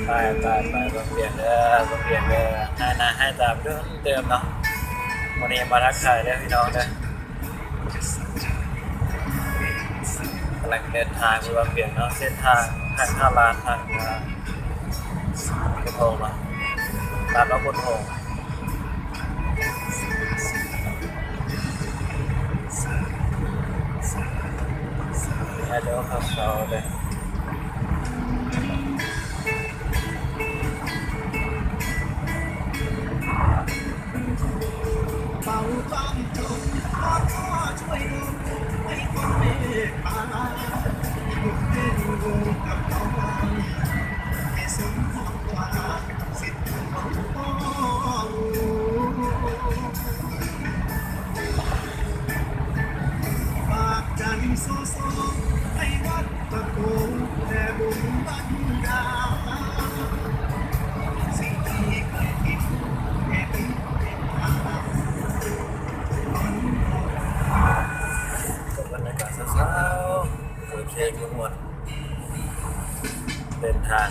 ໄປ ໄປ ໄປ ເບິ່ງວຽກເດີ ເບິ່ງວຽກເດີ ຫາໜ້າຫາຕາເດີມໆເນາະ. ມື້ນີ້ມາທັກທາຍເດີພີ່ນ້ອງເດີ ກຳລັງເດີນທາງໄປວັງວຽງເນາະ ເສັ້ນທາງທາງເຂົ້າລາດທາງ ເອີ ໂພນໂຮງເນາະ ລາດເອົາໂພນໂຮງ ແລ້ວເດີເຂົ້າເຂົ້າເດີ. ບັນຍາກາດເຊົ້າໆ ເປີດເພງມ່ວນໆ ເດີນທາງ.